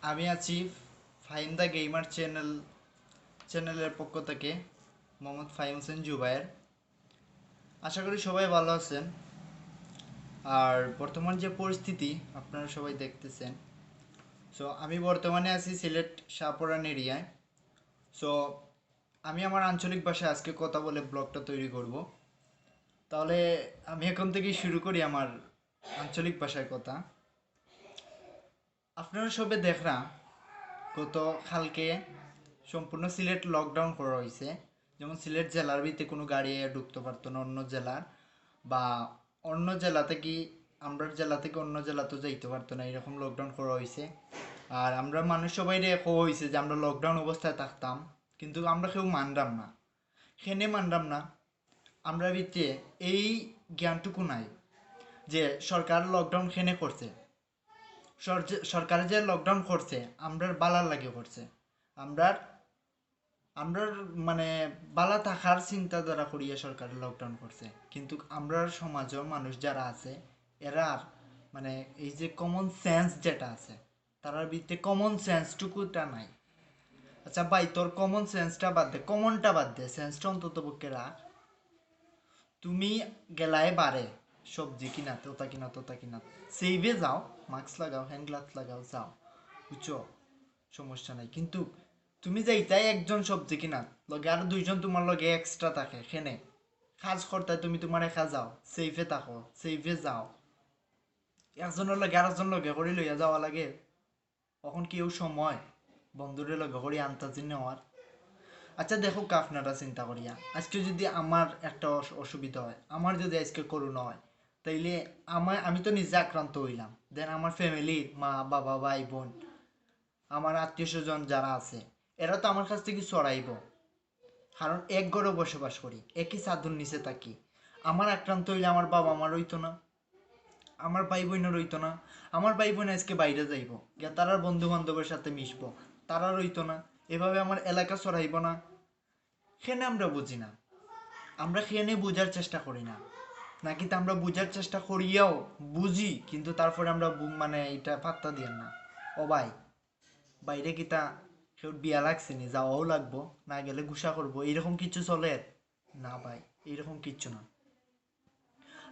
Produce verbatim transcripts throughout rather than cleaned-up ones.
আমি আছি ফাহিম দা gamer channel চ্যানেলের পক্ষ থেকে, মোহাম্মদ ফাহিম হোসেন জুবায়ের। আশা করি সবাই ভালো আছেন। আর বর্তমান যে পরিস্থিতি আপনারা সবাই দেখতেছেন, সো আমি বর্তমানে আছি সিলেট শাহপরান এরিয়ায়। সো আমি আমার আঞ্চলিক ভাষায় আজকে কথা বলে ব্লগটা তৈরি করব। তাহলে আমি এখন থেকে শুরু করি আমার আঞ্চলিক ভাষায় কথা। আপনারা সবে দেখরা, গত কালকে সম্পূর্ণ সিলেট লকডাউন করা হয়েছে। যেমন সিলেট জেলার ভিতরে কোনো গাড়ি ঢুকতে পারতো না অন্য জেলার, বা অন্য জেলা থেকে, আমরার জেলা থেকে অন্য জেলা তো যাইতে পারতো না, এরকম লকডাউন করা হয়েছে। আর আমরা মানুষ সবাইরে কওয়া হয়েছে যে আমরা লকডাউন অবস্থায় থাকতাম, কিন্তু আমরা কেউ মানরাম না। কেনে মানরাম না? আমরা ভিতরে এই জ্ঞানটুকু নাই যে সরকার লকডাউন কেনে করছে। সর-, যে, সরকারে যে লকডাউন করছে, আমরার বালার লাগি করছে। আমরার, আমরার মানে বালা থাকার চিন্তাধারা করিয়া সরকারে লকডাউন করছে। কিন্তু আমরার সমাজর মানুষ যারা আছে, এরার মানে এই যে কমন সেন্স যেটা আছে, তারার ভিতরে কমন সেন্সটুকুটা নাই। আচ্ছা ভাই, তোর কমন সেন্সটা বাদ দে, কমনটা বাদ দে, সেন্সটা অন্তত পক্ষে রাখ। তুমি গেলায় বারে সবজি কিনাত, ওটা কিনাত, ওটা কিনাত, সেইভে যাও, মাস্ক লাগাও, হ্যান্ড গ্লাভস লাগাও, যাও, বুঝছো? সমস্যা নাই। কিন্তু তুমি যাইতায় একজন সবজি কিনাত, লগে আরো দুইজন তোমার লগে এক্সট্রা থাকে, কেনে কাজ করতায় তুমি তোমার একা যাও, সেইভে থাকো, সেইভে যাও। একজনর লগে আরেকজন লগে করি লইয়া যাওয়া লাগে। অখন কি ও সময় বন্ধুরে লগে করি আন্তাজি নেওয়ার? আচ্ছা দেখউক্কা, আপনারা চিন্তা করিয়া, আজকে যদি আমার একটা অস-, অসুবিধা হয়, আমার যদি আজকে করোনা হয়, তাইলে আমার, আমি তো নিজে আক্রান্ত হইলাম, দেন আমার ফ্যামিলির মা, বাবা, ভাই, বোন, আমার আত্মীয় স্বজন যারা আছে, এরা তো আমার কাছ থেকে ছড়াইবো। কারণ এক ঘরে বসবাস করি, একই ছাদর নিচে থাকি। আমার আক্রান্ত হইলে আমার বাবা মার হইতো না, আমার ভাই বোনর হইতো না। আমার ভাই বোন আজকে বাইরে যাইবো, গিয়া তারার বন্ধু বান্ধবের সাথে মিশবো, তারার হইতো না। এভাবে আমার এলাকা ছড়াইবো না। কেনে আমরা বুঝি না, আমরা কেনে বুঝার চেষ্টা করি না, নাকি তো আমরা বুঝার চেষ্টা করিয়াও বুঝি, কিন্তু তারপরে আমরা বু-, মানে এটা পাত্তা দিয়ার না। ও ভাই, বাইরে কিতা কেউ বিয়া লাগছে নি, যাওয়াও লাগবো, না গেলে গুসা করবো, এইরকম কিছু চলের? না ভাই, এইরকম কিচ্ছু না।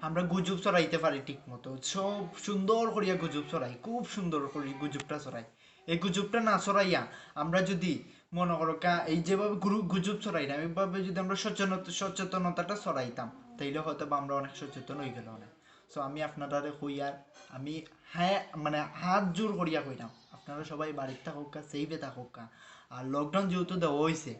আমরা গুজব ছড়াইতে পারি ঠিক মতো, সব সুন্দর করিয়া গুজব ছড়াই, খুব সুন্দর করি গুজবটা ছড়াই। এই গুজবটা না ছড়াইয়া আমরা যদি মনে করো কা-, এই যেভাবে গুরু-, গুজব ছড়াই না, এইভাবে যদি আমরা সচেতন-, সচেতনতাটা ছড়াইতাম, তাইলে হয়তো বা আমরা অনেক সচেতন হয়ে গেল অনেক। সো আমি আপনারারে কইয়ার, আমি হ্যাঁ, মানে হাত জোর করিয়া কইরাম, আপনারা সবাই বাড়িত থাকউক্কা, সেইভে থাকউক্কা। আর লকডাউন যেহেতু দেওয়া হইছে,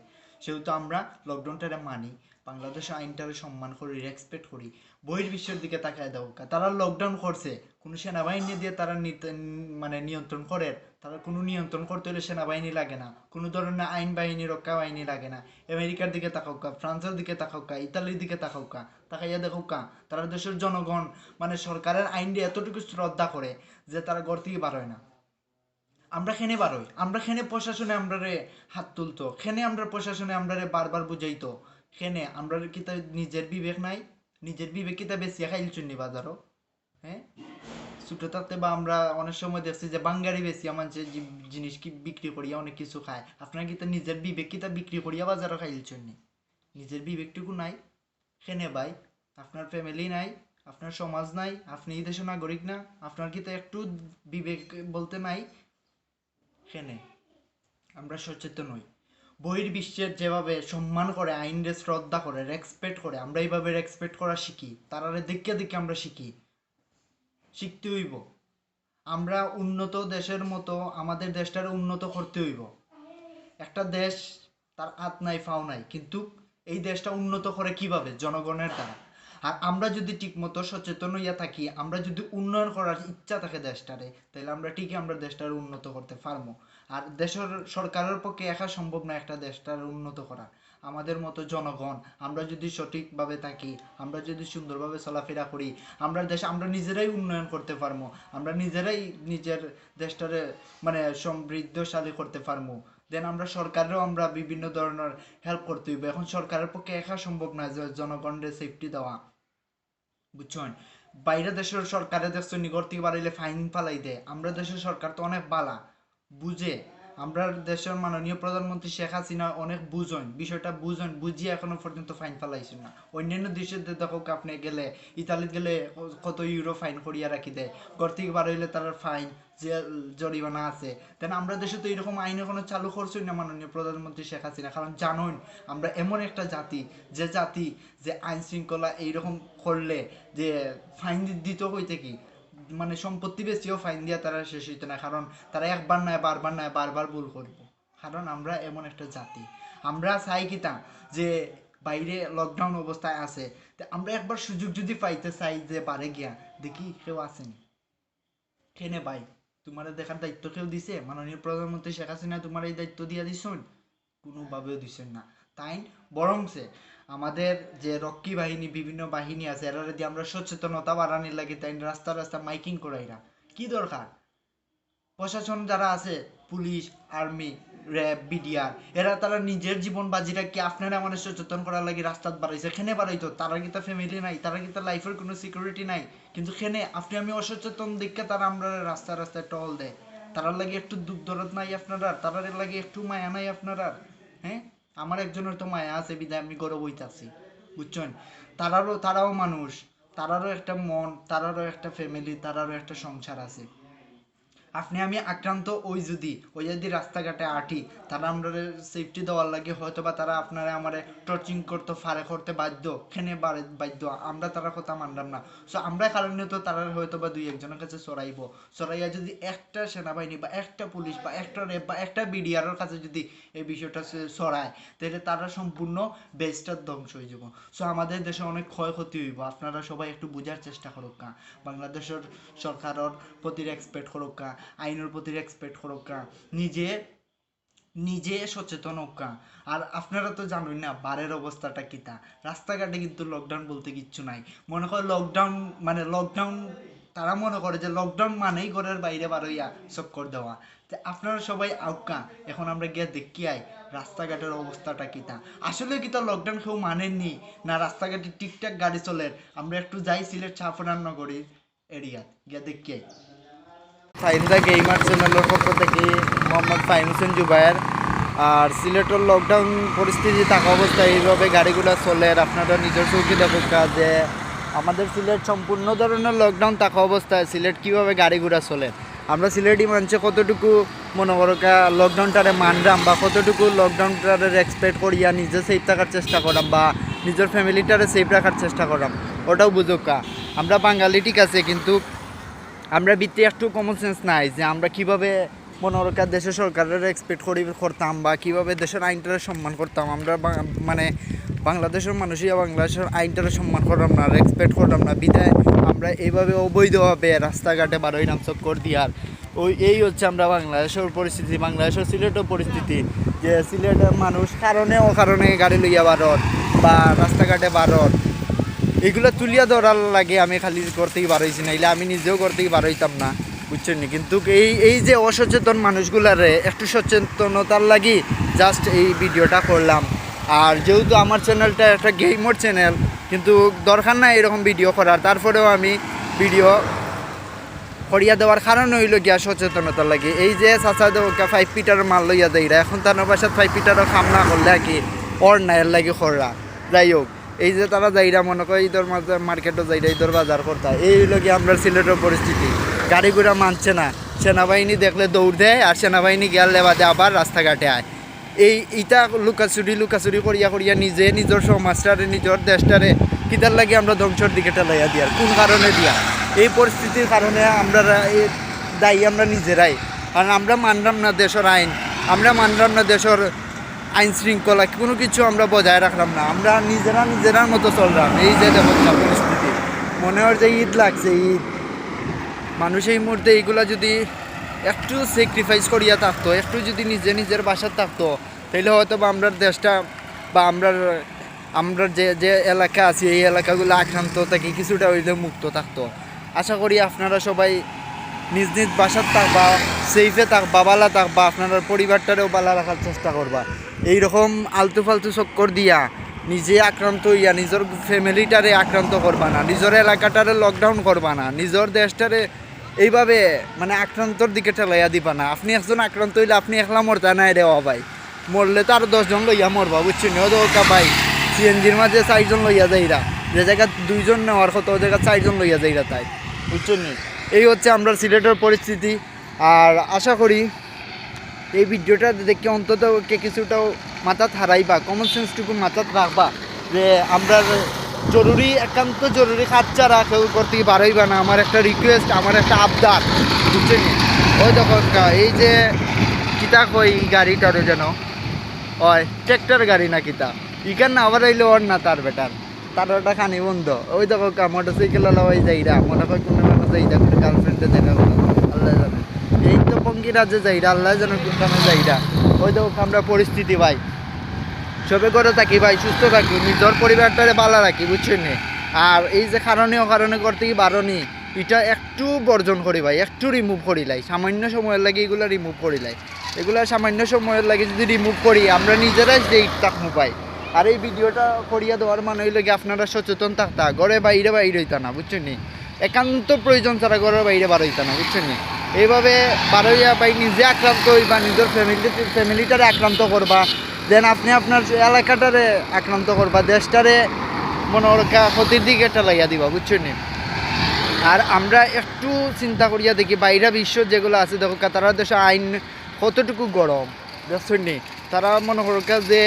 সেহেতু আমরা লকডাউনটারে মানি, বাংলাদেশের আইনটারে সম্মান করি, রেসপেক্ট করি। বহির্বিশ্বের দিকে তাকায় দেখউক্কা, তারা লকডাউন করছে, কোনো সেনাবাহিনী দিয়ে তারা নিতে, মানে নিয়ন্ত্রণ করের, তারা কোনো নিয়ন্ত্রণ করতে হইলে সেনাবাহিনী লাগে না, কোনো ধরনের আইন বাহিনী, রক্ষা বাহিনী লাগে না। আমেরিকার দিকে তাকাউক্কা, ফ্রান্সের দিকে তাকাউক্কা, ইতালির দিকে তাকাউক্কা, তাকাইয়া দেখউক্কা, তারা দেশের জনগণ মানে সরকারের আইনরে এতটুকু শ্রদ্ধা করে যে তারা ঘর থেকে বার হয় না। আমরা কেনে বার হই? আমরা কেনে প্রশাসনে আমরারে হাত তুলতো? কেনে আমরা প্রশাসনে আমরারে বারবার বুঝাইতো? কেনে আমরার কিতা নিজের বিবেক নাই? নিজের বিবেক কিতা বেচিয়া খাইলছইন নি বাজারো? হ্যাঁ, ছোট থাকতে বা আমরা অনেক সময় দেখছি যে বাঙ্গারি বেচিয়া মানষে জি-, জিনিস কি বিক্রি করিয়া অনেক কিছু খায়। আপনারা কিতা নিজের বিবেক কিতা বিক্রি করিয়া বাজারো খাইলছইন নি? নিজের বিবেকটুকু নাই? কেনে ভাই? আপনার ফ্যামিলি নাই? আপনার সমাজ নাই? আপনি এই দেশের নাগরিক না? আপনার কিতা একটু বিবেক বলতে নাই? কেনে আমরা সচেতন হই। বহির্বিশ্বের যেভাবে সম্মান করে, আইনরে শ্রদ্ধা করে, রেসপেক্ট করে, আমরা এইভাবে রেসপেক্ট করা শিখি, তারারে দেখিয়া দেখিয়া আমরা শিখি, শিখতে হইব। আমরা উন্নত দেশের মতো আমাদের দেশটারে উন্নত করতে হইব। একটা দেশ, তার হাত নাই, পাও নাই, কিন্তু এই দেশটা উন্নত করে কিভাবে? জনগণের দ্বারা। আর আমরা যদি ঠিকমতো সচেতন হইয়া থাকি, আমরা যদি উন্নয়ন করার ইচ্ছা থাকে দেশটারে, তাহলে আমরা ঠিকই আমরা দেশটারে উন্নত করতে পারবো। আর দেশের সরকারের পক্ষে একা সম্ভব না একটা দেশটারে উন্নত করা। আমাদের মতো জনগণ আমরা যদি সঠিকভাবে থাকি, আমরা যদি সুন্দরভাবে চলাফেরা করি, আমরা দেশ, আমরা নিজেরাই উন্নয়ন করতে পারবো, আমরা নিজেরাই নিজের দেশটারে মানে সমৃদ্ধশালী করতে পারবো। দেন আমরা সরকারেরও আমরা বিভিন্ন ধরনের হেল্প করতে হইব। এখন সরকারের পক্ষে একা সম্ভব না যে জনগণরে সেফটি দেওয়া, বুঝছেন? বাইরে দেশের সরকারে দেখছেন নি, ঘর থেকে বাড়াইলে ফাইন ফালাই দেয়। আমরা দেশের সরকার তো অনেক বালা, বুঝে, আমরার দেশর মাননীয় প্রধানমন্ত্রী শেখ হাসিনা অনেক বুঝইন, বিষয়টা বুঝইন, বুঝিয়া এখনো পর্যন্ত ফাইন ফালাইছইন না। অন্যান্য দেশে দে-, দেখউক্কা, আপনে গেলে, ইতালিত গেলে ক-, কত ইউরো ফাইন করিয়া রাখি দেয়, ঘর থাকি বার অইলে তারার ফাইন, জে-, জরিমানা আছে। Then আমরার দেশে তো এরকম আইন এখনো চালু করছইন না মাননীয় প্রধানমন্ত্রী শেখ হাসিনা, কারণ জানইন আমরা এমন একটা জাতি, যে জাতি যে আইন শৃঙ্খলা এইরকম করলে যে ফাইন দি-, দিত কই থাকি, মানে সম্পত্তি বেচিও ফাইন দিয়া তারা শেষ অইতো না, কারণ তারা একবার নায়, বারবার নায়, বারবার ভুল করব। কারণ আমরা এমন একটা জাতি, আমরা চাই কিতা যে বাইরে লকডাউন অবস্থায় আছে, তে আমরা একবার সুযোগ যদি পাইতে চাই যে বারে গিয়া দেখি কেউ আছেনি। কেনে ভাই, তুমারে দেখার দায়িত্ব কেউ দিছে? মাননীয় প্রধানমন্ত্রী শেখ হাসিনা তুমারে এই দায়িত্ব দিয়া দিছইন? কোনোভাবেও দিছইন না। তাইন বরংসে আমাদের যে রক্ষী বাহিনী, বিভিন্ন বাহিনী আছে, এরারে দিয়া আমরা সচেতনতা বাড়ানির লাগি তাইন রাস্তা রাস্তা মাইকিং করাইরা। কি দরকার? প্রশাসন যারা আছে, পুলিশ, আর্মি, র‍্যাব, বিডিআর, এরা তারা নিজের জীবন বাজি রাখি আপনারে আমারে সচেতন করার লাগি রাস্তাত বাড়াইছে। কেনে বাড়াইতো? তারার কিতা ফ্যামিলি নাই? তারার কিতা লাইফর কোনো সিকিউরিটি নাই? কিন্তু কেনে আপনে আমি অসচেতন দেখিয়া তারা আমরারে রাস্তায় রাস্তায় টহল দেয়। তারার লাগি একটু দুখ দরদ নাই আপনারার? তারার লাগি একটু মায়া নাই আপনারার? হ্যাঁ, আমার একজনের তো মায়া আছে, বিধায় আমি ঘরো বইতাছি, বুঝছইন? তারারও, তারাও মানুষ, তারারও একটা মন, তারারও একটা ফ্যামিলি, তারারও একটা সংসার আছে। আপনে আমি আক্রান্ত অই যদি, অই যদি রাস্তাঘাটে আটি, তারা আমরারে সেফটি দেওয়ার লাগি হয়তো বা তারা আপনারে আমারে টর্চিং করতে পারে, করতে বাধ্য। কেনে বারে-, বাধ্য? আমরা তারার কথা মানরাম না। So, আমরার কারণে তো তারার হয়তো বা দুই একজনের কাছে ছড়াইবো। ছড়াইয়া যদি একটা সেনাবাহিনী বা একটা পুলিশ বা একটা র‍্যাব বা একটা বিডিআরর কাছে যদি এই বিষয়টা ছে-, ছড়ায়, তাহলে তারা সম্পূর্ণ বেসটা ধ্বংস অই যাইবো। So, আমাদের দেশে অনেক ক্ষয়ক্ষতি অইবো। আপনারা সবাই একটু বুঝার চেষ্টা করউক্কা। বাংলাদেশর সরকারর প্রতি রেসপেক্ট করউক্কা, আইনর প্রতি রেসপেক্ট করউক্কা, নিজে, নিজে সচেতন অউক্কা। আর আপনারা তো জানইন না বারের অবস্থাটা কিতা। রাস্তাঘাটে কিন্তু লকডাউন বলতে কিচ্ছু নাই। মনে কয় লকডাউন, মানে লকডাউন, তারা মনে করে যে লকডাউন মানেই ঘরের বাইরে বার অইয়া চক্কর দেওয়া। তে আপনারা সবাই আউক্কা, এখন আমরা গিয়া দেখি আই রাস্তাঘাটর অবস্থাটা কিতা। আসলে কিতা লকডাউন কেউ মানের নি, না রাস্তাঘাটে ঠিকঠাক গাড়ি চলের? আমরা একটু যাই সিলেট শাহপরান নগরীর এরিয়াত, গিয়া দেখি আই। ফাইম দা গেমার চ্যানেলর পক্ষ থাকি মোহাম্মদ ফাহিম হোসেন জুবায়ের। আর সিলেটর লকডাউন পরিস্থিতি থাকা অবস্থায় এইভাবে গাড়িগুলা চলের, আপনারা নিজর চউখে দেখউক্কা যে আমাদের সিলেট সম্পূর্ণ ধরনের লকডাউন থাকা অবস্থায় সিলেট কিভাবে গাড়ি ঘোড়া চলের। আমরা সিলেটি মানষে কতটুকু মনে করউক্কা লকডাউনটারে মানরাম বা কতটুকু লকডাউনটারে রেসপেক্ট করিয়া নিজে সেফ থাকার চেষ্টা কররাম বা নিজর ফ্যামিলিটারে সেফ রাখার চেষ্টা কররাম, ওটাও বুঝউক্কা। আমরা বাঙালি ঠিক আছে, কিন্তু আমরার ভিতরে একটু কমন সেন্স নাই যে আমরা কিভাবে মনে করউক্কা দেশর সরকাররে রেসপেক্ট করি, করতাম বা কিভাবে দেশর আইনটারে সম্মান করতাম। আমরা বা-, মানে বাংলাদেশর মানুষ অইয়া বাংলাদেশর আইনটারে সম্মান কররাম না, রেসপেক্ট কররাম না, বিধায় আমরা এইভাবে অবৈধভাবে রাস্তাঘাটে বার অইরাম চক্কর দিয়ার। ওই, এই হচ্ছে আমরা বাংলাদেশর পরিস্থিতি, বাংলাদেশর সিলেটর পরিস্থিতি, যে সিলেটর মানুষ কারণে অকারণে গাড়ি লইয়া বারর বা রাস্তাঘাটে বারর, এগুলা তুলিয়া ধরার লাগি আমি খালি ঘর থাকি বার অইছি, নাইলে আমি নিজেও ঘর থাকি বার অইতাম না, বুঝছইন নি? কিন্তু এই, এই যে অসচেতন মানুষগুলারে একটু সচেতনতার লাগি just এই ভিডিওটা করলাম। আর যেহেতু আমার চ্যানেলটা একটা গেমার চ্যানেল, কিন্তু দরকার নাই এরকম ভিডিও করার, তারপরেও আমি ভিডিও করিয়া দেওয়ার কারণ অইলো গিয়া সচেতনতার লাগি। এই যে চাচা দেখউক্কা ফাইভ ফিটার মাল লইয়া যাইরা, এখন তান বাসাত ফাইভ ফিটারর কাম না করলে আর কি অর না, এর লাগি কররা। যাই হোক, এই যে তারা যাইরা মনে কয় ইদর মাঝে মার্কেটো যাইরা, ইদর বাজার করতা, এই অইলো গিয়া আমরার সিলেটর পরিস্থিতি। গাড়ি ঘোড়া মানছে না, সেনাবাহিনী দেখলে দৌড় দেয়, আর সেনাবাহিনী গেলে বাদে আবার রাস্তাঘাটে আয়। এই ইতা লুকাচুরি লুকাচুরি করিয়া করিয়া নিজে নিজর সমাজটারে, নিজর দেশটারে কিতার লাগি আমরা ধ্বংসর দিকে ঠেলাইয়া দিয়ার, কোন কারণে দিয়া? এই পরিস্থিতির কারণে আমরা রা-, এ দায়ী আমরা নিজেরাই। কারণ আমরা মানরাম না দেশর আইন, আমরা মানরাম না দেশর আইন শৃঙ্খলা, কোনো কিছু আমরা বজায় রাখরাম না, আমরা নিজেরা নিজেরার মতো চলরাম। এই যে দেখউক্কা পরিস্থিতি, মনে হয় যে ঈদ লাগছে, ঈদ। মানুষ এই মুহূর্তে এইগুলা যদি একটু স্যাক্রিফাইস করিয়া থাকতো, একটু যদি নিজে নিজর বাসাত থাকতো, তাইলে হয়তো বা আমরার দেশটা বা আমরার, আমরার যে, যে এলাকা আছি, এই এলাকাগুলা আক্রান্ত থাকি কিছুটা অইলেও মুক্ত থাকতো। আশা করি আপনারা সবাই নিজ নিজ বাসাত থাকবা, সেফে থাকবা, বালা থাকবা, আপনারার পরিবারটারেও বালা রাখার চেষ্টা করবা। এইরকম আলতু ফালতু চক্কর দিয়া নিজে আক্রান্ত অইয়া নিজর ফ্যামিলিটারে আক্রান্ত করবা না, নিজর এলাকাটারে লকডাউন করবা না, নিজর দেশটারে এইভাবে মানে আক্রান্তর দিকে ঠেলাইয়া দিবা না। আপনি একজন আক্রান্ত অইলে আপনি একলা মরতা নায় রে ও ভাই, মরলে তো আরো দশ জন লইয়া মরবা, বুঝছইন নি? অউ দেখউক্কা ভাই, সিএনজির মাঝে চাইরজন লইয়া যাইরা, যে জাগাত দুইজন নেওয়ার কথা অউ জাগাত চাইরজন লইয়া যাইরা তাই, বুঝছইন নি? এই হচ্ছে আমরার সিলেটর পরিস্থিতি। আর আশা করি এই ভিডিওটা দেখে অন্তত কে কিছুটাও মাথাত হারাইবা, কমন সেন্সটুকু মাথাত রাখবা যে আমরার জরুরি, একান্ত জরুরি কাজ ছাড়া কেউ ঘর থাকি বারইবা না। আমার একটা রিকোয়েস্ট, আমার একটা আবদার, বুঝছইন নি? অউ দেখউক্কা, এই যে কিতা কই ই গাড়িটারে যেন, অয় ট্র্যাক্টর গাড়ি না কিতা, ইখান না বারইলে অর না তার বেটার। তার ওটা খানি বন্ধ। অউ দেখউক্কা, মোটরসাইকেল ওলা ভাই যাইরা, মনে হয় কুনু মানুষ যাইরা, কুনু গার্লফ্রেন্ডে দেখা করো, আল্লায় জানে। এই তো পঙ্গি রাজ্যে যাইরা, আল্লায় জানে কুনখানো যাইরা। অউ দেখউক্কা আমরার পরিস্থিতি ভাই, সবে ঘরো থাকি ভাই, সুস্থ থাকি, নিজর পরিবারটারে ভালা রাখি, বুঝছইন নি? আর এই যে কারণে অকারণে ঘর থাকি বারনি, ইটা একটু বর্জন করি ভাই, একটু রিমুভ করিলাই, সামান্য সময়র লাগি ইগুলা রিমুভ করিলাই। ইগুলা সামান্য সময়র লাগি যুদি রিমুভ করি, আমরা নিজেরাই সেফ থাকমু ভাই। আর এই ভিডিওটা করিয়া দেওয়ার মানে অইলো গি আপনারা সচেতন থাকতা, ঘরে বাইরে বাইর অইতা না, বুঝছইন নি? একান্ত প্রয়োজন ছাড়া ঘরর বাইরে বারইতা না, বুঝছইন নি? এইভাবে বারইয়া ভাই নিজে আক্রান্ত অইবা, নিজর ফ্যামিলি, ফ্যামিলিটারে আক্রান্ত করবা, দেন আপনি আপনার এলাকাটারে আক্রান্ত করবা, দেশটারে মনে করউক্কা ক্ষতির দিকে ঠেলাইয়া দিবা, বুঝছইন নি? আর আমরা একটু চিন্তা করিয়া দেখি, বাইরা বিশ্ব যেগুলা আছে, দেখউক্কা, তারার দেশো আইন কতটুকু গরম, বুঝছইন নি? তারা মনে করউক্কা যে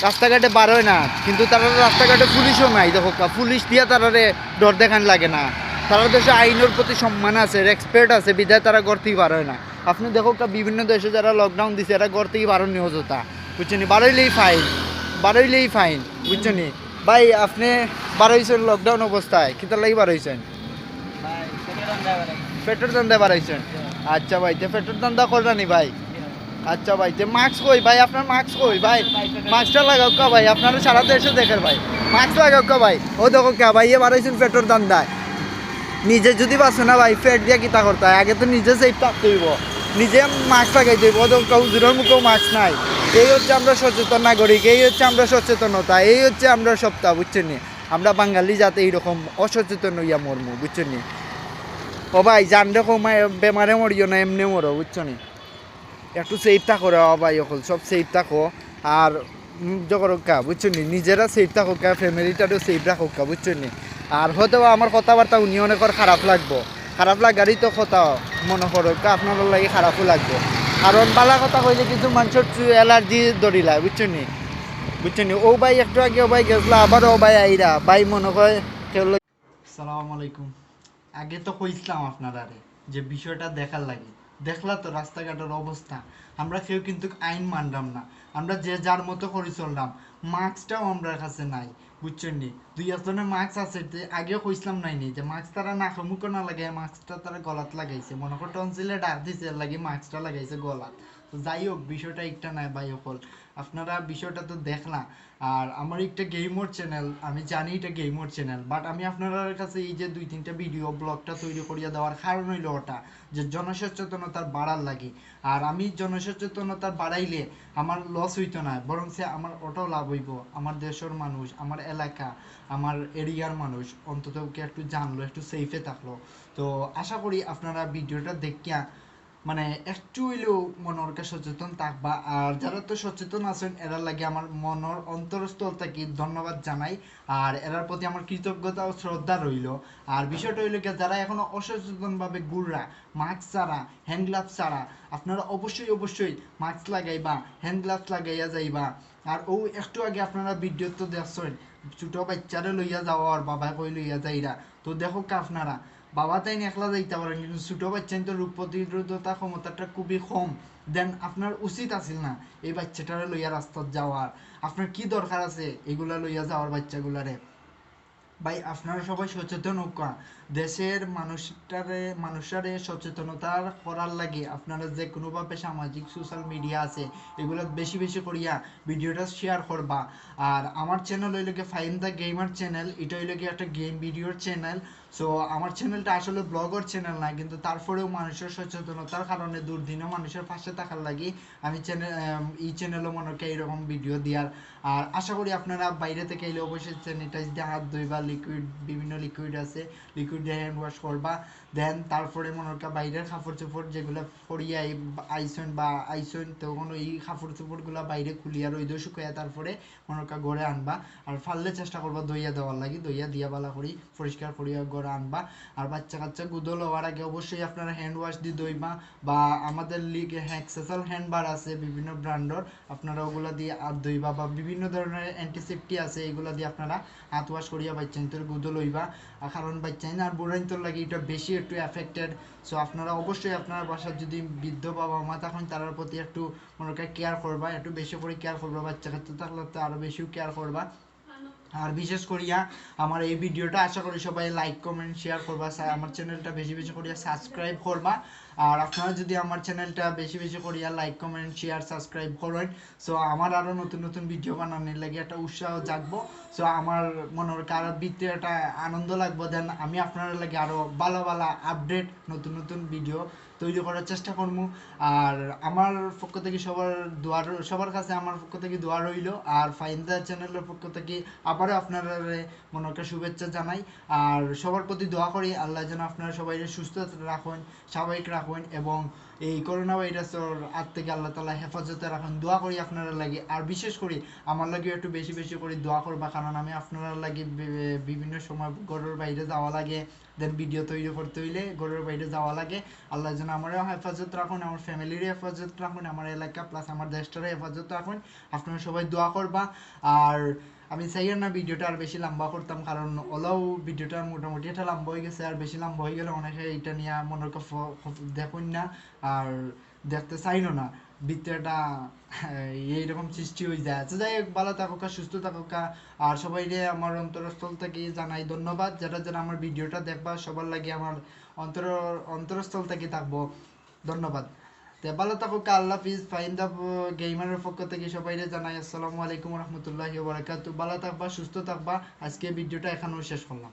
রাস্তাঘাটে বারয় না, কিন্তু তারার রাস্তাঘাটে পুলিশও নাই। দেখউক্কা, পুলিশ দিয়া তারারে ডর দেখান লাগে না। তারার দেশো আইনর প্রতি সম্মান আছে, রেসপেক্ট আছে, বিধায় তারা ঘর থাকি বারয় না। আপনি দেখউক্কা, বিভিন্ন দেশো যারা লকডাউন দিছে, এরা ঘর থাকি বারইন নি অযথা, বুঝছইন নি? বারইলেই ফাইন, বারইলেই ফাইন, বুঝছইন নি? ভাই, আপনি বারইছইন লকডাউন অবস্থায়, কিতার লাগি বারইছইন? ভাই, পেটর ধান্দায় বারইছি। পেটর ধান্দায় বারইছইন? আচ্ছা ভাই, তে পেটর ধান্দা কররা নি ভাই? আচ্ছা ভাই, তে মাস্ক কই ভাই? আপনার মাস্ক কই ভাই? মাস্কটা লাগাউক্কা ভাই, আপনারে সারা দেশে দেখের ভাই। মাস্ক লাগাউক্কা ভাই। অউ দেখউক্কা ভাই, ইয়ে বারইছইন পেটর ধান্দায়। নিজে যুদি বাচে না ভাই, পেট দিয়া কিতা করতা? আগে তো নিজে সেফ থাকতে অইবো, নিজে মাস্ক লাগাইতে অইবো। অউ দেখউক্কা, হুজুরর মুখেও মাস্ক নাই। এই হচ্ছে আমরা সচেতন নাগরিক, এই হচ্ছে আমরা সচেতনতা, এই হচ্ছে আমরা সবতা, বুঝছইন নি? আমরা বাঙালি জাত এইরকম অসচেতন অইয়া মরমু, বুঝছইন নি? ও ভাই, জানরে কমায়, বেমারে মরিও না, এমনে মরো, বুঝছো নি? একটু সেফ থাকো রে, ও ভাই অকল, সব সেফ থাকো। আর, উম, ইয়ে করউক্কা, বুঝছো নি? নিজেরা সেফ থাকউক্কা, ফ্যামিলিটারেও সেফ রাখউক্কা, বুঝছো নি? আর হয়তো বা আমার কথাবার্তা হুনি অনেকর খারাপ লাগবো, খারাপ লাগারই তো কথা, মনে করউক্কা, আপনারার লাগি খারাপও লাগবো। কারণ ভালা কথা কইলে কিছু মানষর চু-, অ্যালার্জি ধরিলায়, বুঝছো নি? বুঝছো নি? অউ ভাই একটু আগে অউ ভাই গেছলা, আবার অউ ভাই আইরা, ভাই মনে কয় কেউ ল-, আসসালামু আলাইকুম। আগে তো কইছলাম আপনারারে যে বিষয়টা দেখার লাগি, দেখলা তো রাস্তাঘাটর অবস্থা। আমরা কেউ কিন্তু আইন মানরাম না, আমরা যে যার মতো করি চলরাম। মাস্কটাও আমরার কাছে নাই, বুঝছইন নি? দুই একজনের মাস্ক আছে, তে আগেও কইছলাম নায় নি যে মাস্ক তারা নাকে মুখো না লাগায়, মাস্কটা তারা গলাত লাগাইছে, মনে কয় টনসিলে ডাক দিছে, এর লাগি মাস্কটা লাগাইছে গলাত। তো যাই হোক, বিষয়টা একটা নায় ভাই অকল, আপনারা বিষয়টা তো দেখলা। আর আমার একটা গেমর চ্যানেল, আমি জানি এটা গেমর চ্যানেল, but আমি আপনারার কাছে এই যে দুই তিনটা ভিডিও ব্লগটা তৈরি করিয়া দেওয়ার কারণ অইলো ওটা, যে জনসচেতনতার বাড়ার লাগি। আর আমি জনসচেতনতার বাড়াইলে আমার লস অইতো নায়, বরং সে আমার ওটাও লাভ অইবো। আমার দেশর মানুষ, আমার এলাকা, আমার এরিয়ার মানুষ অন্তত কি একটু জানলো, একটু সেফে থাকলো। তো আশা করি আপনারা ভিডিওটা দেখিয়া মানে একটু অইলেও মনর কা সচেতন থাকবা। আর যারা তো সচেতন আছইন, এরার লাগি আমার মনর অন্তরস্থল থাকি ধন্যবাদ জানাই। আর এরার প্রতি আমার কৃতজ্ঞতা ও শ্রদ্ধা রইলো। আর বিষয়টা অইলো কি, যারা এখনো অসচেতনভাবে ঘুররা, মাস্ক ছাড়া, হ্যান্ড গ্লাভস ছাড়া, আপনারা অবশ্যই, অবশ্যই মাস্ক লাগাইবা, হ্যান্ড গ্লাভস লাগাইয়া যাইবা। আর অউ একটু আগে আপনারা ভিডিও তো দেখছইন, ছোট বাচ্চারে লইয়া যাওয়া, আর বাবায় কই লইয়া যাইরা। তো দেখউক্কা আপনারা, বাবা তাইন একলা যাইতা পারইন, কিন্তু ছোট বাচ্চাইন তো রোগ প্রতিরোধতা ক্ষমতাটা খুবই কম। Then আপনার উচিত আছিল না এই বাচ্চাটারে লইয়া রাস্তাত যাওয়ার। আপনার কি দরকার আছে এগুলা লইয়া যাওয়ার বাচ্চাগুলারে? ভাই, আপনারা সবাই সচেতন অউক্কা। দেশের মানুষটারে, মানুষটারে সচেতনতা করার লাগি আপনারা যে কোনোভাবে সামাজিক সোশ্যাল মিডিয়া আছে, এগুলাত বেশি বেশি করিয়া ভিডিওটা শেয়ার করবা। আর আমার চ্যানেল অইলো গিয়া ফাহিম দ্য গেমার চ্যানেল। এটা অইলো গিয়া একটা গেম ভিডিওর চ্যানেল। So আমার চ্যানেলটা আসলে ব্লগর চ্যানেল না, কিন্তু তারপরেও মানুষর সচেতনতার কারণে দুর্দিনে মানুষর পাশে থাকার লাগি আমি চ্যানেল, আম, এই চ্যানেলও মনে হয় এইরকম ভিডিও দিয়ার। আর আশা করি আপনারা বাইরে থাকি আইলে অবশ্যই স্যানিটাইজ দিয়া হাত ধইবা, লিকুইড, বিভিন্ন লিকুইড আছে, লিকুইড দিয়া হ্যান্ড ওয়াশ করবা। দেন তারপরে মনে করকা বাইরের কাপড় চোপড় যেগুলা পরিয়া আই-, আইছইন বা আইছইন, তখন ওই কাপড় চোপড়গুলা বাইরে খুলিয়া রইদো শুকাইয়া তারপরে মনে করকা ঘরে আনবা। আর পারলে চেষ্টা করবা ধইয়া দেওয়ার লাগি, ধইয়া দিয়া বালা করি পরিষ্কার করিয়া ঘরে আনবা। আর বাচ্চা কাচ্চা গুদো লওয়ার আগে অবশ্যই আপনারা হ্যান্ড ওয়াশ দি ধইবা, বা আমাদের লিগে হেক্সাসল হ্যান্ড বার আছে বিভিন্ন ব্র্যান্ডর, আপনারা ওগুলা দিয়ে হাত ধইবা, বা বিভিন্ন ধরনের অ্যান্টিসেপ্টি আছে, এগুলা দিয়ে আপনারা হাত ওয়াশ করিয়া বাচ্চাইন্তর গুদো লইবা। আর কারণ বাচ্চাইন আর বুড়াইন্তর লাগি এটা বেশি একটু এফেক্টেড। সো আপনারা অবশ্যই আপনার বাসার যদি বৃদ্ধ বাবা মা থাকেন, তারার প্রতি একটু মনে হয় কেয়ার করবা, একটু বেশি করে কেয়ার করবা। বাচ্চা কাচ্চা থাকলে তো আরও বেশিও কেয়ার করবা। আর বিশেষ করিয়া আমার এই ভিডিওটা আশা করি সবাই লাইক কমেন্ট শেয়ার করবা, সা-, আমার চ্যানেলটা বেশি বেশি করিয়া সাবস্ক্রাইব করবা। আর আপনারা যদি আমার চ্যানেলটা বেশি বেশি করিয়া লাইক কমেন্ট শেয়ার সাবস্ক্রাইব করেন, সো আমার আরও নতুন নতুন ভিডিও বানানোর লাগি একটা উৎসাহ জাগবো। সো আমার মনের কারো ভিতরে একটা আনন্দ লাগবো, দেন আমি আপনারা লাগি আরও ভালা ভালা আপডেট নতুন নতুন ভিডিও তৈরি করার চেষ্টা করমু। আর আমার পক্ষ থেকে সবার দোয়ার, সবার কাছে আমার পক্ষ থেকে দোয়া রইলো। আর ফাইন্দা চ্যানেলের পক্ষ থেকে আবারও আপনারা মনে একটা শুভেচ্ছা জানাই। আর সবার প্রতি দোয়া করি আল্লাহ যেন আপনারা সবাই সুস্থ রাখেন, স্বাভাবিক রাখেন, এবং এই করোনা ভাইরাসের হাত থেকে আল্লাহ তাআলা হেফাজতে রাখেন। দোয়া করি আপনারা লাগি, আর বিশেষ করি আমার লাগি একটু বেশি বেশি করে দোয়া করবা, কারণ আমি আপনারা লাগি বি-, বিভিন্ন সময় ঘরের বাইরে যাওয়া লাগে, দেন ভিডিও তৈরি করতে হইলে ঘরের বাইরে যাওয়া লাগে। আল্লাহ যেন আমারও হেফাজত রাখুন, আমার ফ্যামিলিরও হেফাজত রাখুন, আমার এলাকা প্লাস আমার দেশটারও হেফাজত রাখুন। আপনারা সবাই দোয়া করবা। আর আমি চাইয়ার না ভিডিওটা আর বেশি লম্বা করতাম, কারণ ওলাও ভিডিওটা মোটামুটি একটা লম্বা হয়ে গেছে, আর বেশি লম্বা হয়ে গেলে অনেকে এটা নিয়ে মনে হয় ক-, ফ-, ফ-, দেখুন না, আর দেখতে চাইনও না। ভিতরে একটা এইরকম সৃষ্টি হয়ে যায়। আচ্ছা, যাই হোক, ভালো থাকুকা, সুস্থ থাকুকা। আর সবাইরে আমার অন্তরস্থল থেকে জানাই ধন্যবাদ। যারা যারা আমার ভিডিওটা দেখবা, সবার লাগি আমার অন্তর, অন্তরস্থল থেকে থাকবো ধন্যবাদ। তে ভালো থাকুকা, আল্লাহ হাফিজ। ফাইন দা গেমারের পক্ষ থেকে সবাইরে জানাই আসসালামু আলাইকুম রহমতুল্লাহি ওয়া বারাকাতুহু। ভালো থাকবা, সুস্থ থাকবা। আজকে ভিডিওটা এখানেও শেষ করলাম।